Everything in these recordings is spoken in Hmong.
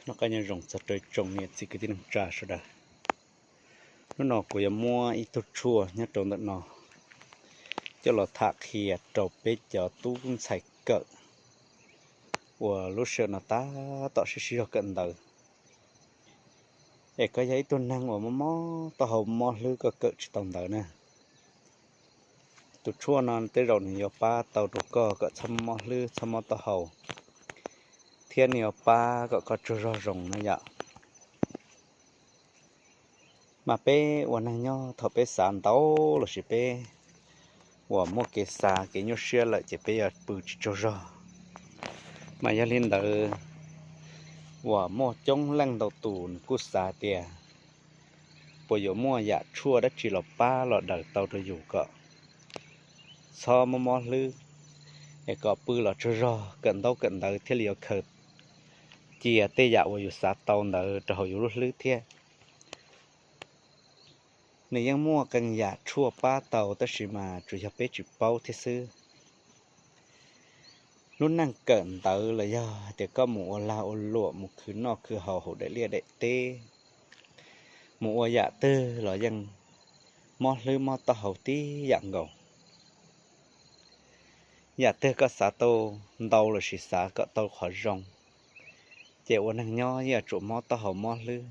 Noj qab nyob zoo txog rau tsoom niam txiv kwv tij neej tsa sawv daws. Hnub no kuv yuav muab ib tug tshuaj nyob rau ntawm no coj los tham qhia rau peb cov tub ntxhais kawm uas lub sij hawm no tab tom sib sib zog kawm ntawv. Es koj yog ib tug neeg uas mob mob taub hau mob hlwb koj kawm tsis tau ntawv na, tus tshuaj no tej zaum nws yuav pab tau rau koj kom txhob mob hlwb txhob mob taub hau, thiab nws yuav pab kom koj tsaug zog zoo na yom. Mas peb ua neeg nyob thaum peb xav ntau lossis peb uas muaj kev xav kev nyuaj siab lawm ces peb yuav pw tsis tsaug zog. Mas yog li ntawd, uas muaj coob leej ntau tus nws kuj xav tias puas yuav muaj yam tshuaj dab tsi los pab los daws tau rau yus kom txhob mob mob hlwb, es kom pw los tsaug zog kawm ntaub kawm ntawv thiaj li yuav khaws cia tej yam uas yus xav tau ntawd rau hauv yus lub hlwb thiab. Nws yeej muaj qee yam tshuaj pab tau tab sis mas tsuas yog peb tsis paub thiab xwb. Lub neej kawm ntawv los yog hais tias koj mus ua lag ua luam mus khwv noj khwv haus hauv daim liaj daim teb, mus ua yam twg los yeej mob hlwb mob taub hau tib yam nkaus. Yam twg koj xav tau ntau lossis xav kom tau qhov zoo, ces ua neeg nyob yeej yuav tsum mob taub hau mob hlwb.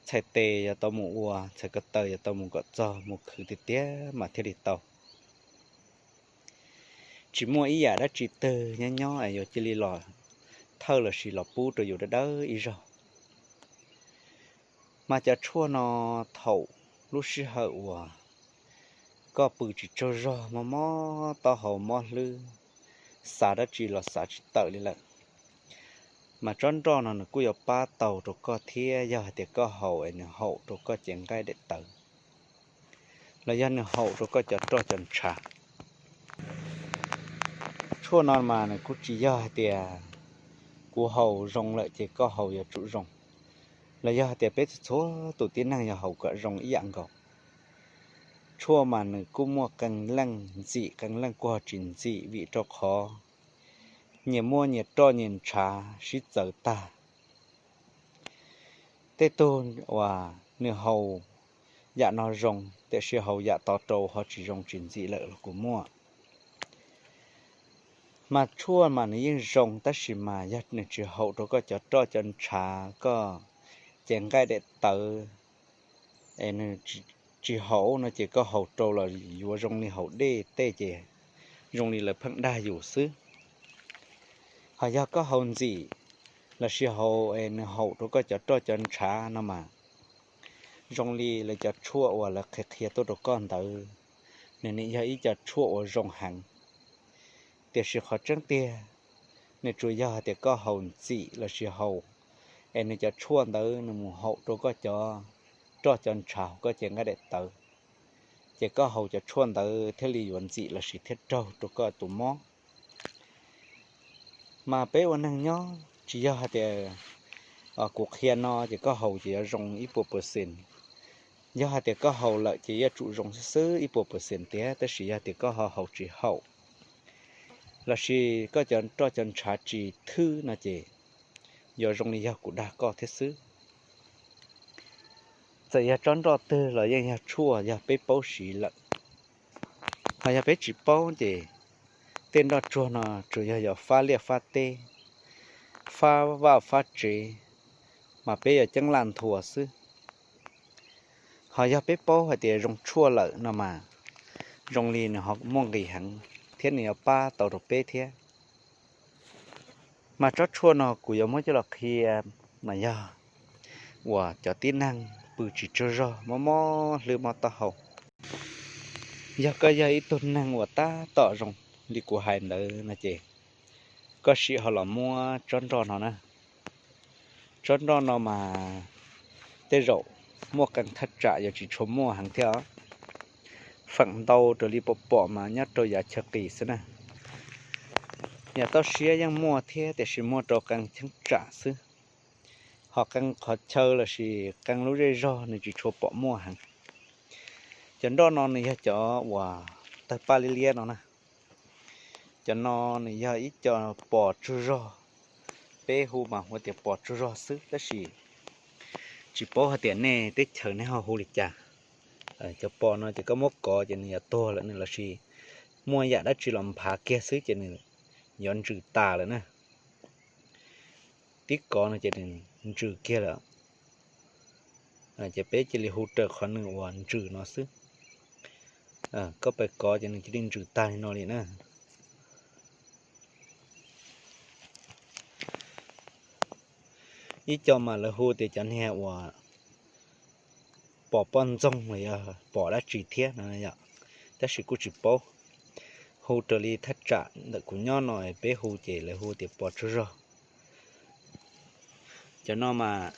Txhais tes yuav tau mus ua, txhais ko taw yuav tau mus kom txog mus khwv tiag tiag mas thiaj li tau. Tsis muaj ib yam dab tsi twg nyob nyob es yuav cia li los thawj lossis los pub rau yus dawb dawb ib zaug. Mas cov tshuaj no thaum lub sij hawm uas koj pw tsis tsaug zog mob mob taub hau mob hlwb, xav dab tsi los xav tsis tawm li lawm, mas tsob nroj no nws kuj yuav pab tau rau koj thiab yog hais tias koj haus es nws haum rau koj cev nqaij daim tawv, los yog nws haum rau koj cov roj cov ntshav. Tshuaj no mas nws kuj tsis yog hais tias kuv haus zoo lawm ces koj haus yuav tsum zoo, los yog hais tias peb txhua txhua tus tib neeg yog haus kom zoo ib yam nkaus. Tshuaj mas nws kuj muaj qee leej ntxim qee leej kuj ho tsis ntxim vim rau qhov nyias muaj nyias roj nyias ntshav sib txawv tag. Tej tug uas nws haus yam no zoo tiam sis haus yam tod rau ho tsis zoo tsis ntxim lawm los kuj muaj. Mas tshuaj mas nws yeej zoo tab sis mas yog nws tsis haum rau koj cov roj cov ntshav koj cev nqaij daim tawv, es nws tsis haum no ces koj haus rau los yuav zoo li haus dej tej ces zoo li lawv pheej dag yus xwb. Ho yog koj haus ntxim lossis haus es nws haum rau koj cov roj cov ntshav no mas zoo li lawv cov tshuaj uas lawv qhia qhia tuaj rau koj ntawd, nws nim yog ib co tshuaj uas zoo heev. Tiam sis qhov tseeb tiag, nws tsuas yog hais tias koj haus ntxim lossis haus es nws cov tshuaj ntawd nws mus haum rau koj cov roj cov ntshav hauv koj cev nqaij daim tawv, ces koj haus cov tshuaj ntawd thiaj li yuav ntxim lossis thiaj raug rau koj tus mob. Mas peb ua neeg nyob tsis yog hais tias kuv qhia no ces koj haus ces yuav zoo ib puas percent. Yog hais tias koj haus lawm ces yuav tsum zoo xwb xwb ib puas percent tiag, tab sis yog tias koj ho haus tsis haum lossis koj cov roj cov ntshav tsis thwb no ces yuav zoo li yog kuv dag koj thiab xwb. Txawm yog tsob nroj twg los yeej yog tshuaj yog peb paub siv lawm. Ho yog peb tsis paub ces tej nroj tsuag no tsuas yog yuav fab liaj fab teb, fab vaj fab tsev, mas peb yuav ceeb laj nthuav xwb. Ho yog peb paub hais tias zoo tshuaj lawm no mas zoo li nws ho muaj nqis heev thiab nws yuav pab tau rau peb thiab. Mas tsob tshuaj no kuv yuav muab coj los qhia mas yog uas cov tib neeg pw tsis tsaug zog mob mob hlwb mob taub hau. Yog koj yog ib tug neeg uas tab tom zoo li kuv hais ntawd no ces koj sim ho los muab tsob nroj no na. Tsob nroj no mas tej zaum muaj qee thaj tsam yuav tsis tshua muaj heev thiab os. Feem ntau raws li pom pom mas nyob rau yav chaw qis xwb na. Yav toj siab yeej muaj thiab tiam sis muaj rau qee cheeb tsam xwb. Ho qee qhov chaw lossis qee lub zej zog nws tsis tshua pom muaj heev. Cov nroj no nws yog cov uas tawg paj liab liab no na. Cov no nws yog ib co pos tsaug zog, peb hu mas hu tias pos tsaug zog xwb, tab sis tsis paub hais tias nej teb chaws nej ho hu li cas. Cov pos no ces koj muab kov ces nws yuav tuag lawm ne, lossis muaj yam dab tsi los nphav kiag xwb ces nws yuav ntsws tas lawm na. Tib kov no ces nws ntsws kiag lawm. Ces peb cia li hu raws qhov nws uas ntsws no xwb. Koj pais kov ces nws cia li ntsws tag li no li na. Ib co mas lawv hu tias cov niag uas pos poj ntxoog los yog pos dab tsi thiab no yom, tab sis kuj tsis paub. Hu raws li thaj tsam ntawm kuv nyob no peb hu ces lawv hu tias pos tsaug zog. Cov no mas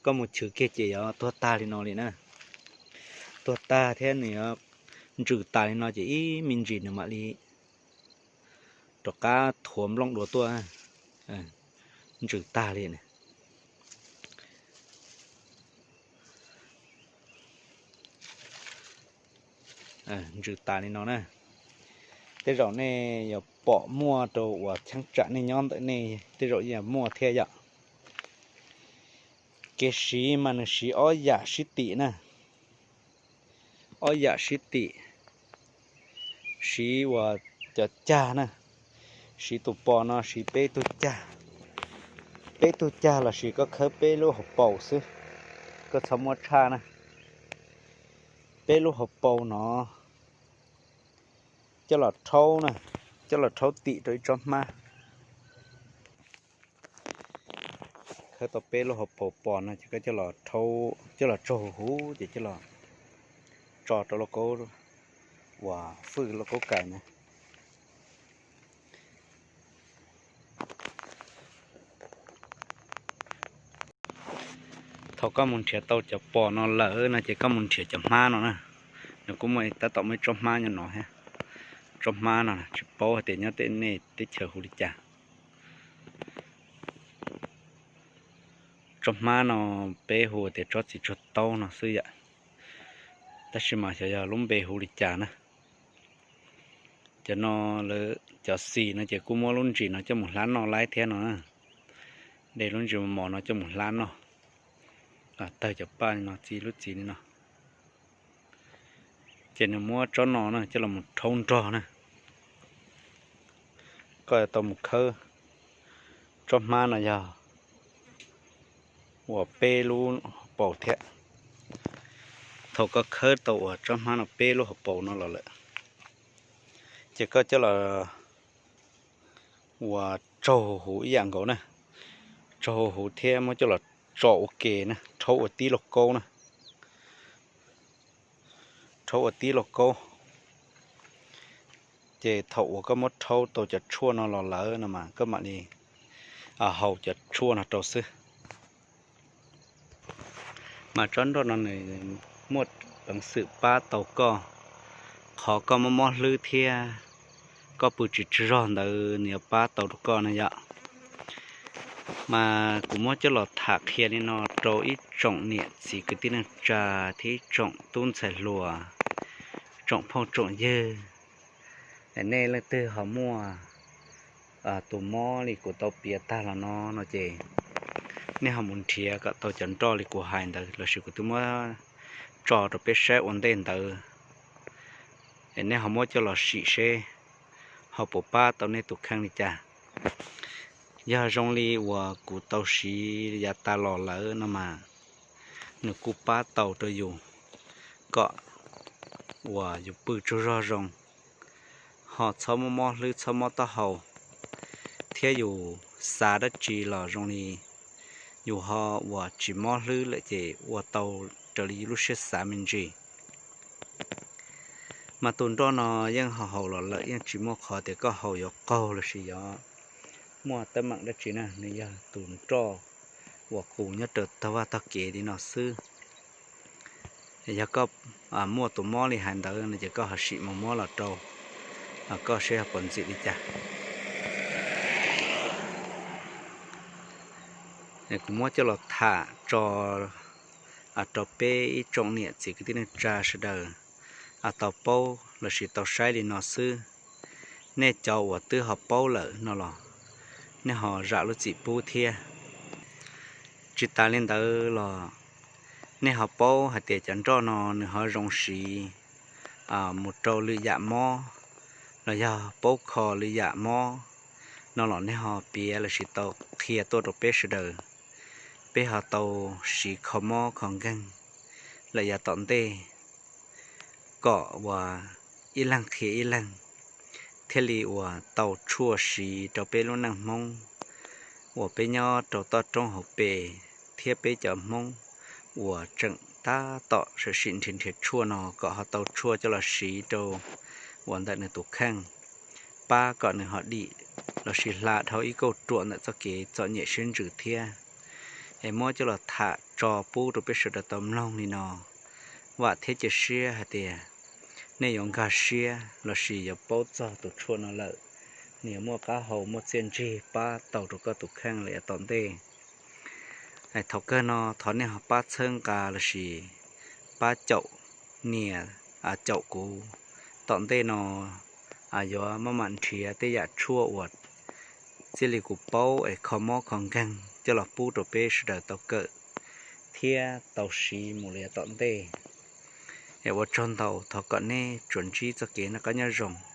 koj mus chwv kiag ces yuav tuag tag li no li na. Tuag tag thiab nws yuav ntsws tas li no ces ib me ntsis nws mam li rov qab thuav nplooj dua tuaj, ntsws tag li. Ntsws tas li no na. Tej zaum nej yuav pom muaj rau uas cheeb tsam nej nyob ntawm nej tej zaum yeej muaj thiab yom. Kev siv mas nws siv ob yam sib tim na. Ob yam sib tim, siv uas cov cag na, siv tus pos no siv peb tug cag, peb tug cag lossis koj khawb peb lub hauv paus xwb, koj txhob muab tshaj na. Peb lub hauv paus no coj los rhaub na, coj los rhaub tim rau ib tsob hmab. Khawb tau peb lub hauv paus pos no ces koj coj los tsaug huv huv ces coj los tso rau lauj kaub uas fwj lauj kaub kais na. Thaum koj mus nrhiav tau cov pos no lawm no ces koj mus nrhiav cov hmab no na. Nws kuj muaj tab tom muaj ib tsob hmab nyob no thiab. Tsob hmab no tsis paub hais tias nyob tej nej teb chaws hu li cas. Tsob hmab no peb hu tias tsob txiv tsuag taub no xwb yam, tab sis mas xyov yog lub npe hu li cas na. Cov no lawv cov xis no ces kuj muab lub ntsis no coj mus hlab noj laib thiab no. De lub ntsis mos mos no coj mus hlab noj, tawg cov paj li no txi lub txiv li no. Ces nws muab tsob no na coj los mus rhaub nrog na. Koj yuav tau mus khawb tsob hmab no yog uas peb lub hauv paus thiab. Thaum koj khawb tau uas tsob hmab no peb lub hauv paus no los lawm, ces koj coj los uas tsaug huv huv ib yam nkaus na, tsaug huv huv thiab muab coj los tso ua ke na, rhaub ua tib lauj kaub na, rhaub ua tib lauj kaub. Ces thaum uas koj muab rhaub tau cov tshuaj no los lawm no mas koj mam li haus cov tshuaj no rau xwb. Mas tsob nroj no nws muaj peev xwm pab tau koj, qhov koj mob mob hlwb thiab koj pw tsis tsaug zog ntawd nws yuav pab tau rau koj na yom. Mas kuv muab coj los tham qhia li no rau ib tsoom niam txiv kwv tij neej tsa thiab ib tsoom tub ntxhais hluas, tsoom phooj tsoom ywg. Nej leej twg ho muaj tus mob li kuv tau piav tag los no no ces nej ho mus nrhiav kom tau cov nroj li kuv hais ntawd lossis kuv twb muab tso rau peb saib ua ntej ntawd. Es nej ho muab coj los sim seb ho puas pab tau nej tus kheej li cas. Yog zoo li uas kuv tau siv yav tas los lawm no mas nws kuj pab tau rau yus kom uas yus pw tsaug zog zoo, ho txhob mob mob hlwb txhob mob taub hau, thiab yus xav dab tsi los zoo li yus ho uas tsis mob hlwb lawm ces ua tau raws li yus lub siab xav me ntsis. Mas tus nroj no yeej ho haus los lawm yeej tsis muaj qhov tias koj haus yuav qaug lossis yuav muaj teeb meem dab tsi na, nws yog tus nroj uas qus nyob rau tog vaj tog kev li no xwb. Yog koj muaj tus mob li hais ntawd no ces koj ho sim mus muab los rau koj seb ho puas ntxim li cas. Kuv muab coj los tham tso rau peb ib tsoom niam txiv kwv tij neej tsa sawv daws tau paub lossis tau saib li no xwb. Nej cov uas twb ho paub lawm no los nej ho zam lub txim pub thiab. Tsis tas li ntawd los nej ho paub hais tias cov nroj no nws ho zoo siv mus rau lwm yam mob los yog paub kho lwm yam mob no los nej ho piav lossis tau qhia tuaj rau peb sawv daws, peb ho tau siv kho mob kho nkeeg lawm yav tom ntej, kom uas ib leeg qhia ib leeg, thiaj li uas tau tshuaj siv rau peb lub neej Hmoob uas peb nyob rau toj roob hauv pes thiab peb cov Hmoob uas tseem tab tom sam sim nrhiav nrhiav tshuaj no kom ho tau tshuaj coj los siv rau uas ntawm nws tus kheej, pab kom nws ho dim lossis hla dhau ib kauj ruam ntawm txoj kev txom nyem siab ntsws thiab. Es muab coj los tham tso pub rau peb sawv daws tau mloog li no. Vam thiab cia siab hais tias nej yuav nkag siab lossis yuav paub txog tus tshuaj no lawm, nws yuav muaj qab hau muaj txiaj ntsig pab tau rau koj tus kheej lawm yav tom ntej. Thaum kawg no thov nej ho pab txhawb nqa lossis pab caum nias, caum kuv. Tom ntej no yuav maj mam nrhiav tej yam tshuaj uas txij li kuv paub es kho mob kho nkeeg coj los pub rau peb sawv daws tau kawm thiab tau siv mus li yav tom ntej. Es ua tsaug ntau, thov kom nej tsuas ntsib txoj kev noj qab nyob zoo.